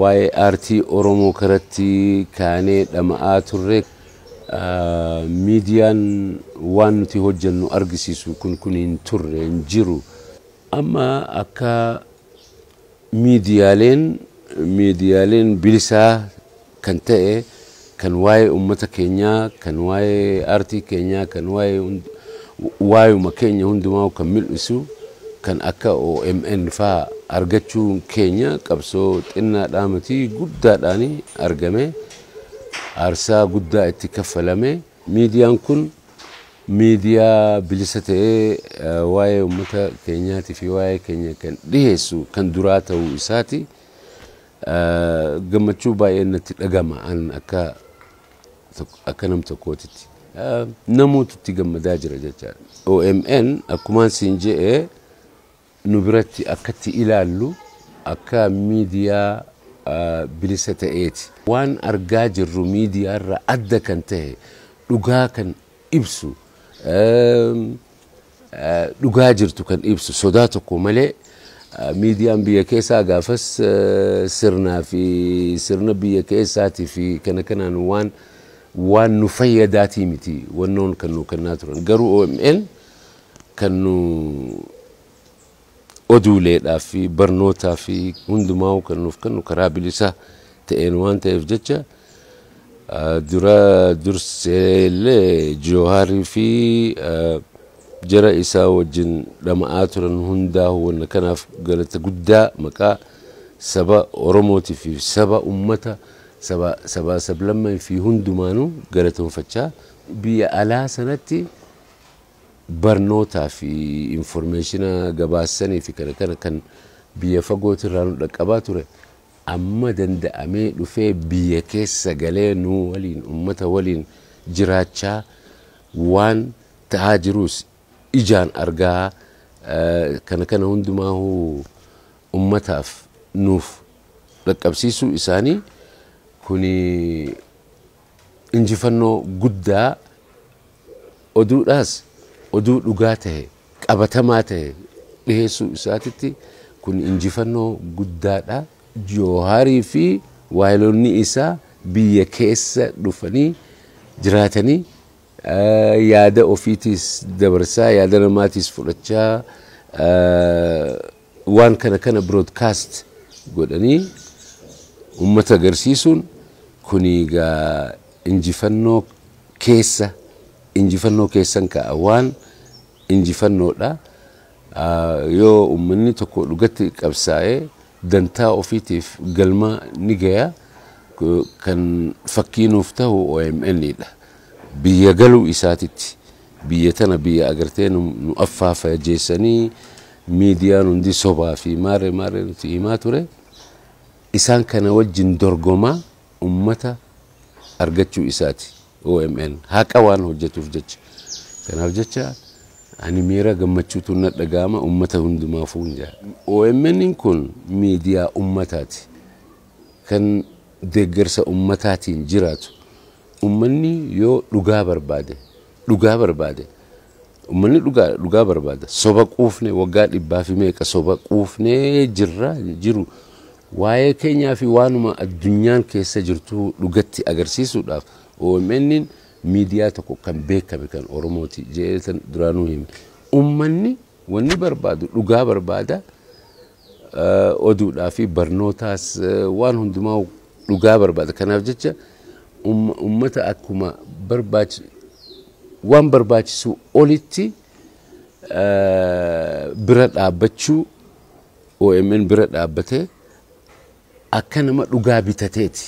Waa'ee aartii Oromoo karatti kaanee dhama'aa turre, miidiyaan waan nuti hojjennu argisiisu kun hin turre, hin jiru. Amma akka miidiyaaleen bilisaa kan ta'e, kan waa'ee uummata keenyaa, kan waa'ee aartii keenyaa, kan waa'ee waa'uma keenya hundumaa kan mul'isu, kan akka OMN faa argachuun keenya qabsoo xinnaadhaa miti, guddaadhaan argame, aarsaa guddaa itti kaffalame. Miidiyaan kun miidiyaa bilisa ta'ee waa'ee uummata keenyaatii fi waa'ee keenya kan dhiheessu kan duraa ta'uu isaati. Gammachuu baay'ee natti dhagama an akka nam tokkootitti. Namoota itti gammadaa jira jechaadha. OMN akkumaan siin je'e nu biratti akkatti ilaallu akka miidiyaa bilisa ta'eeti. Waan argaa jirru miidiyaa irraa adda kan ta'e, dhugaa kan ibsu, dhugaa jirtu kan ibsu sodaa tokko malee. Miidiyaan biyya keessaa gaafas sirnaa fi sirna biyya keessaatii fi kana kanaan waan nu fayyadaatii miti wannoon kan nu kennaa turan. Garuu OMN kan nu oduuleedhaa fi barnootaa fi hundumaa kan nuuf kennu karaa bilisa ta'een waan ta'eef jecha, dura dursee illee Jooharii fi jara isaa wajjin dhama'aa turan hundaa wanna kanaaf galata guddaa maqaa saba Oromootii fi saba ummata saba sablammii fi hundumaanuu galatoonfachaa, biyya alaa sanatti barnootaa fi information gabaasanii fi kana kana kan biyya fagootirraa nu dhaqqabaa ture amma danda'amee dhufee biyya keessa galee nu waliin, ummata waliin jiraachaa, waan ta'aa jirus ijaan argaa, kana kana hundumaahuu ummataaf nuuf dhaqqabsiisuu isaanii kuni injifannoo guddaa. Oduudhaas oduu dhugaa ta'e, qabatamaa ta'e dhiheessuu isaatitti kun injifannoo guddaadha. Jooharii fi waayilonni isaa biyya keessa dhufanii jiraatanii yaada ofiitiis dabarsaa, yaada namaatiis fudhachaa, waan kana kana broadcast godhanii ummata agarsiisuun kuni egaa injifannoo keessa injifannoo keessan ka'a, waan injifannoodha. Yoo uummanni tokko dhugatti qabsaa'ee dantaa ofiitiif galma ni gaya, kan fakkii nuuf ta'u OMN dha. Biyya galuu isaatitti biyya tana biyya agartee nu affaafa jeessanii miidiyaan hundi sobaa fi maarree maarree nuti himaa ture. Isaan kana wajjin dorgomaa ummata argachuu isaati OMN haqa waan hojjetuuf jecha. Kanaaf jecha ani miira gammachuutu na dhaga'ama, ummata hundumaafuu hin jaa. OMN kun miidiyaa ummataati. Kan deeggarsa ummataatiin jiraatu. Ummanni yoo dhugaa barbaade, dhugaa barbaade, ummanni dhugaa barbaada. Soba quufne, waggaa dhibbaa fi meeqa soba quufnee jirra jiru. Waa'ee keenyaa fi waanuma addunyaan keessa jirtu dhugatti agarsiisuudhaaf OMN miidiyaa tokko kan beekame kan Oromooti jedhee duraanuu hime. Ummanni wanni barbaadu dhugaa barbaada. Oduudhaa fi barnootaas waan hundumaa dhugaa barbaada. Kanaaf jecha ummata akkuma barbaachisu, waan barbaachisu olitti bira dhaabbachuu, OMN bira dhaabbatee akka nama dhugaa bitateeti.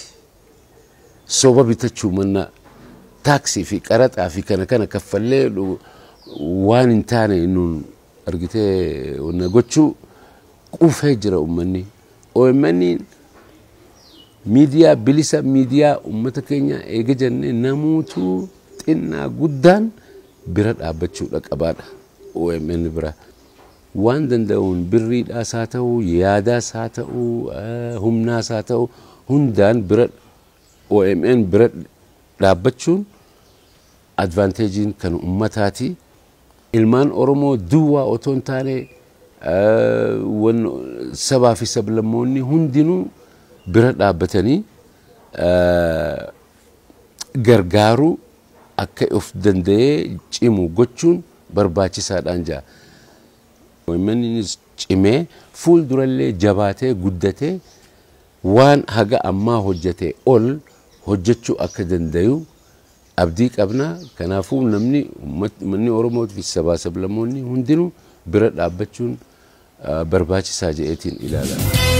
Soba bitachuu manna taaksii fi qaraxaa fi kana kana kaffallee waan hin taane nuun argitee wanna gochuu quufee jira uummanni. OMN miidiyaa bilisa, miidiyaa uummata keenya eega jennee namuutu xinnaa guddaan bira dhaabbachuudha qabaadha OMN bira. Waan danda'uun birriidhaas haa ta'u, yaadaas haa ta'u, humnaas haa ta'u, hundaan bira OMN bira dhaabbachuun advantage kan ummataati. Ilmaan Oromoo duwwaa otoo hin taane sabaa fi sablammoonni hundinuu bira dhaabbatanii gargaaruu, akka of danda'ee cimu gochuun barbaachisaadhaan jira. OMNs cimee fuuldurallee jabaatee guddatee waan haga ammaa hojjete ol hojjechuu akka dandayu abdii qabna. Kanaafuu namni, uummanni Oromoo fi sabaa sablammoonni hundinuu bira dhaabbachuun barbaachisaa jedheetiin ilaala.